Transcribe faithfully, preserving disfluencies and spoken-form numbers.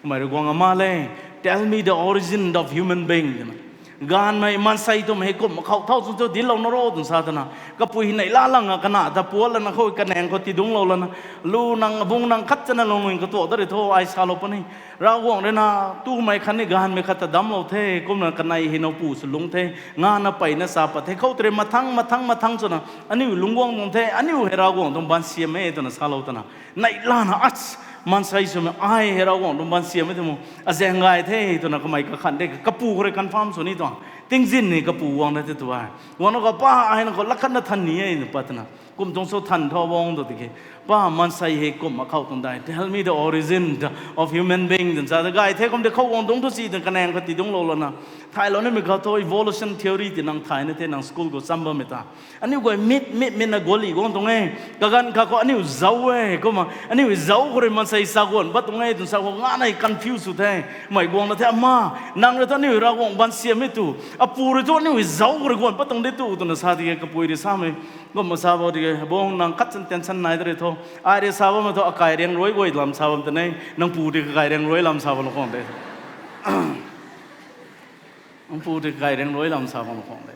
Kamei rui guang ama le, tell me the origin of human being twna. Gaanvmei maansei twmei hei kumh akhou thau chwn cho dinclou na ro twna sa twna. Kapui hei neihla lang a kana ta puat lana khou kanaeng khou tidungclou lana. Lu nang abung nang khat chana lungning katuak da rui tho ai salou puni. Ravguangc rui na, tumei khatni gaanvmei khat ta damclou the, kumna kanei hei now pu sw lungc the, ngana peyna sa pat the, khou tei rui mathang, mathang, mathang chwna, aniu lungc guang tuang the, aniu hei Ravguangc tuang baansiam e twna salou twna. Neihlana, ach, maansei swmei ai hei Ravguangc tuang baansiam e tw mu, azaeng gay the twna kamei kakhan de, kapu khou rui confirm sw ni tuang. Tingzin ni kapu guang na the tu ai. Guangna khou pa ai na khou lak khatna than ni e na pat twna. Kum tuang cho than tho bang tu tiki. Pa maansei hei kumh akhou tuang dai. Tell me the origin of human being twna sa ta gay the kum de khou guang dungc thu si twna kanaeng khat tidungclou lana. Thaylou nimei khat thu evolution theory ti nang thayna the nang school khou cham bammei ta. Aniu guay mit, mit, mit na guali guang tuang e. Kaganv khat khou aniu zauc e, kumna. Aniu zauc khou rui maansei sa guan pat tuang e, twna sa khou nganei confuse sw the. Mei guangna the ama, nang rui thu aniu Ravguangc baansiam e tu. Apu rui thu aniu zauc khou rui guan pat tuang de tu, twna sa tiki kapui rui samei. Kumna sa bam tiki, bung nang khat chan tension nai da rui tho. Ai rui sa bammei thu akai riang rui guay lam sa bam ta ne, nang pu tei kakai riang rui lam sa bam lou khang de. Nang pu tei kakai riang rui lam sa bam lou khang de.